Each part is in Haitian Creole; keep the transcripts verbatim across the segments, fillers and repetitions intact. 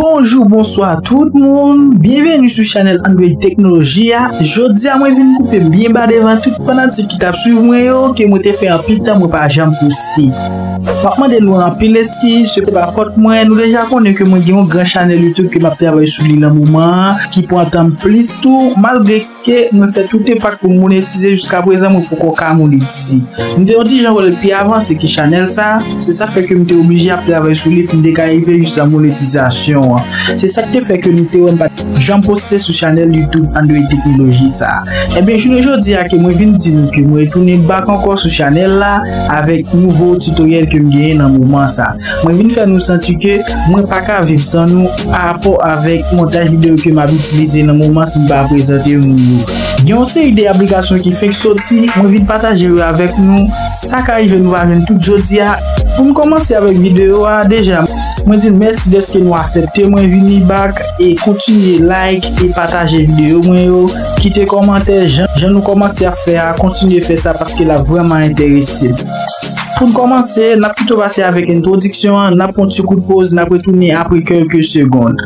Bonjou, bonswa tout moun. Byenveni sou chanèl Android Teknoloji a. Jodi a mwen vin koupe m byen ba devan tout fanatik ki t ap swiv mwen yo, ke mwen te fè anpil tan mwen pa janm poste. M ap mande nou anpil eskiz, se pa fòt mwen. Nou deja konnen ke mwen gen yon gran chanèl YouTube ke m ap travay sou li nan moman an, ki pran tan m plis tou, malgre ke mwen fè tout epak pou m monetize, jiska prezan mwen poko ka monetize. M te yon ti jan wè l pi avanse ke chanèl sa, se sa fè ke m te oblije ap travay sou li pou m te ka rive jis nan monetizasyon an. Se sa k te fè ke nou te wè m pa t janm poste sou chanèl YouTube Android Teknoloji sa. Ebyen, jounen jodi a ke mwen vin di nou ke mwen retounen back ankò sou chanèl la avèk nouvo tutoriel ke m genyen nan moman sa. Mwen vin fè nou santi ke mwen pa ka viv san nou pa rapò avèk montaj videyo ke m ap itilize nan moman si m pa prezante nou yo. Gen yon seri de aplikasyon ki fenk soti, mwen vin pataje yo avèk nou. Sa ka rive nou pa jwenn tout jodi a. Pou n kòmanse avèk videyo a, deja, mwen di n mèsi dèske nou aksepte mwen vini back e kontinye like e pataje videyo mwen yo. Kite kòmantè, jan, jan nou kòmanse ap fè a, kontinye fè sa paske l ap vrèman enterese m. Pou n kòmanse, n ap pito pase avèk entwodiksyon an, n ap pran ti kout poz, n ap retounen apre kèlke segonn.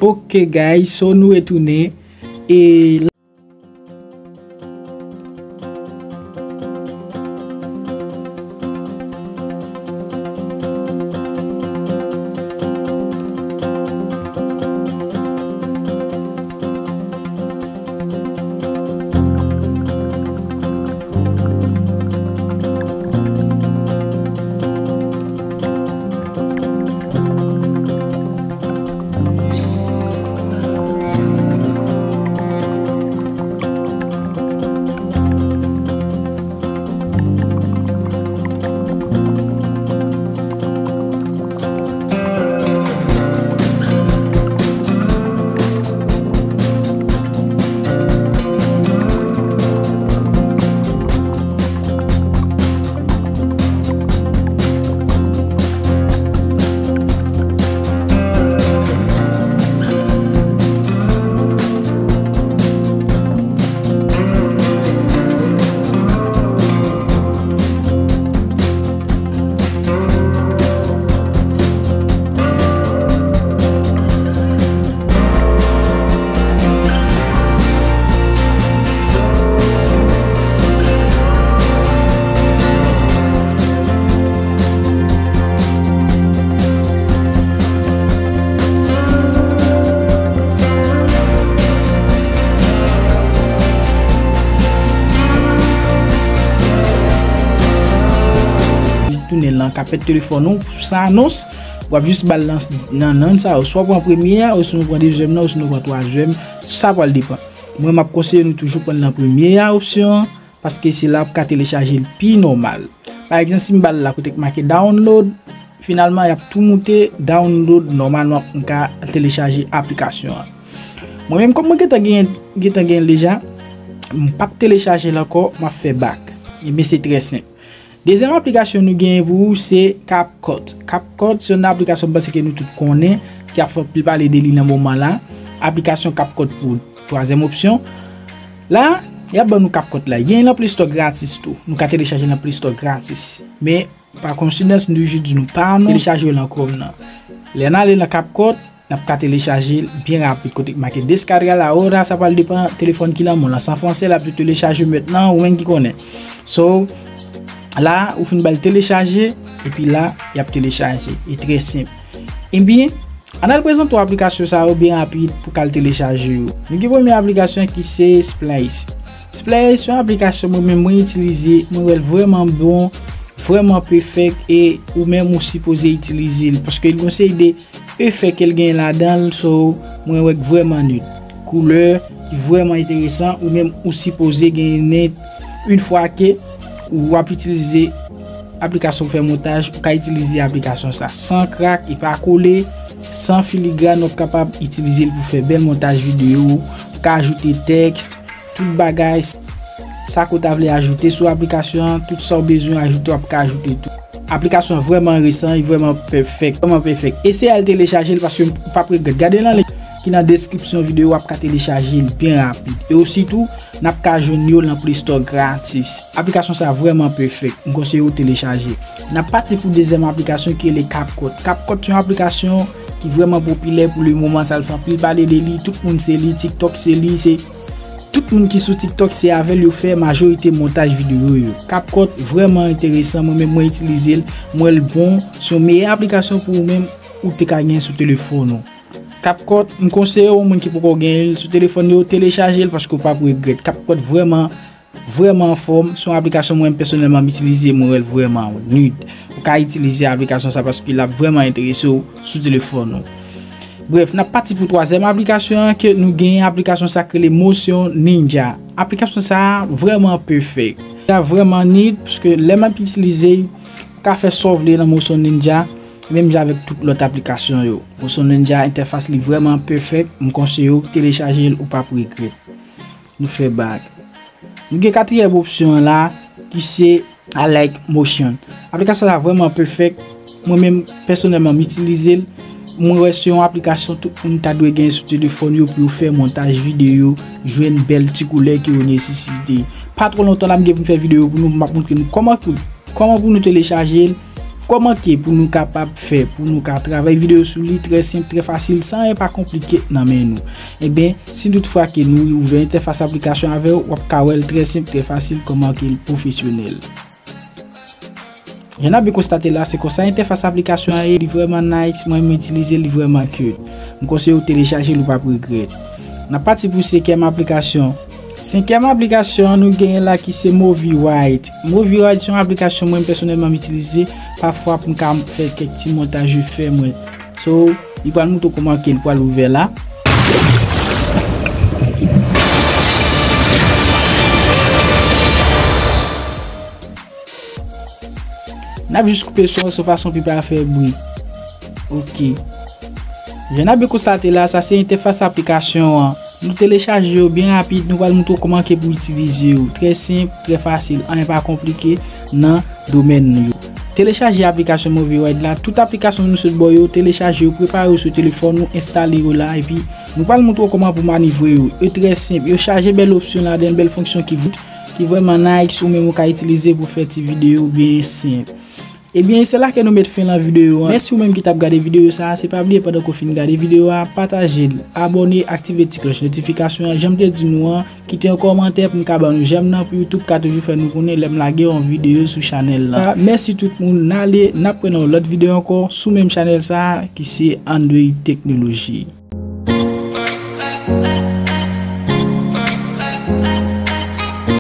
Ok, guys, so nou retounen. E Tounen lan kapèt telefòn ou san anons. W ap jis ba l nan, nan, nan sa yo. Swa w pran premye a, osinon w pran dezyèm nan, osinon w pran twazyèm. Sa pral depann. Mwen, m ap konseye nou toujou pran l nan premye a, opsyon an, paske se la w ap ka telechaje l pi nòmal. Pa egzanp, si m ba l la kote k make download, finalman, y ap tou moute download nòmalman pou m ka telechaje aplikasyon an. Mwen menm, kòm mwen gentan genyen, gentan genyen l deja, m p ap telechaje l ankò, m ap fè back. Ebyen, se trè senp. Dezyèm aplikasyon nou genyen pou ou se CapCut. CapCut se yon aplikasyon m panse ke nou tout konnen, ki ap fè anpil pale de li nan moman la. Aplikasyon CapCut pou twazyèm opsyon. La, y ap ban nou CapCut la. Genyen nan Play Store gratis tou. Nou ka telechaje nan Play Store gratis. Men, pa koinsidans, m toujou di nou pa nou telechaje yo nan Chrome nan. Lè n ale nan CapCut, n ap ka telechaje l byen rapid. Kote k make descargar ahora, sa pral depann telefòn ki nan men w lan. Si an fransè, l ap di telechaje mentnan, ou menm ki konnen. So, la, ou fin ba l telechaje, epi la, y ap telechaje. E trè senp. Ebyen, ann al prezante w aplikasyon sa yo byen rapid pou ka al telechaje yo. Nou gen premye aplikasyon ki se Splice. Splice se yon aplikasyon mwen menm mwen itilize, mwen wè l vrèman bon, vrèman pèfèk, e ou menm ou sipoze itilize l paske l gen yon seri de efè ke l gen ladan l, so, mwen wè k vrèman nit. Koulè ki vrèman enteresan, ou menm ou sipoze gen nèt. Yon fwa ke w ap itilize aplikasyon pou fè montaj, ou ka itilize aplikasyon sa san krak, e pa kole, san filigrane, w ap kapab itilize l pou fè bèl montaj videyo, ou ka ajoute tèks, tout bagay, sa ke w ta vle ajoute sou aplikasyon an, tout sa w bezwen ajoute, w ap ka ajoute tou. Aplikasyon an vrèman resan, li vrèman pèfèk, vrèman pèfèk. Eseye al telechaje l paske w p ap regrèt. Gade nan link, ki nan deskripsyon videyo, w ap ka telechaje l byen rapid. E ositou, n ap ka jwenn yo nan Play Store gratis. Aplikasyon sa vrèman pèfèk. M konseye w telechaje. N ap pati pou dezyèm aplikasyon ki rele CapCut. CapCut se yon aplikasyon ki vrèman popilè pou le moman. Sa l fè anpil pale de li. Tout moun se li. TikTok se li. Se tout moun ki sou TikTok se avè l yo fè majorite montaj videyo yo. CapCut vrèman enteresan. Mwen menm mwen itilize l. M wè l bon. Se yon meyè aplikasyon pou ou menm ou te ka gen sou telefòn ou. CapCut, m konseye w, moun ki poko gen l sou telefòn yo, telechaje l paske w p ap regrèt. CapCut vrèman, vrèman anfòm. Se yon aplikasyon mwen pèsonèlman m itilize, mwen wè l vrèman nid. Ou ka itilize aplikasyon sa paske l ap vrèman enterese w sou telefòn ou. Brèf, n ap pati pou twazyèm aplikasyon an ke nou genyen, aplikasyon sa k rele Motion Ninja. Aplikasyon sa vrèman pèfèk. Sa vrèman nid, paske lè m ap itilize l, ou ka fè sa w vle nan Motion Ninja, menm jan avèk tout lòt aplikasyon yo. Motion Ninja entèfas li vrèman pèfèk, m konseye w telechaje l, ou p ap regrèt. Nou fè bak. Nou gen katriyèm opsyon an la, ki se I like Motion. Aplikasyon sa vrèman pèfèk. Mwen menm, pèsonèlman, m itilize l. Mwen wè se yon aplikasyon tout moun ta dwe gen sou telefòn yo pou yo fè montaj videyo, jwenn bèl ti koulè ke yo nesesite. Pa twò lontan la, m gen pou m fè videyo pou nou, m ap montre nou kòman pou, kòman pou nou telechaje l, kòman ke pou nou kapab fè, pou nou ka travay videyo sou li, trè senp, trè fasil, san anyen pa konplike nan men nou. Ebyen, si tout fwa ke nou ouvè entèfas aplikasyon avè w, w ap ka wè l trè senp, trè fasil, kòman ke l pwofesyonèl. Jan n ap byen konstate la, se konsa entèfas aplikasyon an ye, li vrèman nice, mwen m itilize l, li vrèman cute. M konseye w telechaje l, ou p ap regrèt. N ap pati pou senkyèm aplikasyon. Senkyèm aplikasyon an nou genyen la ki se Movie Write. Movie Write se yon aplikasyon mwen pèsonèlman m itilize pafwa pou m ka fè kèk ti montaj efè mwen. So, li pral montre w kòman ke l pral ouvè la. N ap jis koupe son an, son fason pou l pa fè bri. Ok. Jan n ap byen konstate la, sa se entèfas aplikasyon an. Nou telechaje yo byen rapid, nou pral montre w kòman ke pou itilize yo. Trè senp, trè fasil, anyen pa konplike nan domèn yo. Telechaje aplikasyon Movie Write la. Tout aplikasyon nou sot ba w yo, telechaje yo, prepare yo sou telefòn ou, enstale yo la, epi nou pral montre w kòman pou manevre yo. Yo trè senp, yo chaje bèl opsyon ladan l, bèl fonksyon ki ki vrèman nice ou menm ou ka itilize pou fè ti videyo byen senp. Ebyen, se la ke nou met fen nan videyo an. Mèsi ou menm ki t ap gade videyo sa a. Se pa bliye pandan ke w fin gade videyo a, pataje l, abòne, aktive ti klòch notifikasyon an. Jan m te di nou an, kite yon kòmantè pou m ka ban nou jèm nan pou YouTube ka toujou fè nou konnen lè m lage yon videyo sou chanèl la. Mèsi tout moun, n ale, n ap wè nan yon lòt videyo ankò sou menm chanèl sa a ki se Android Technology.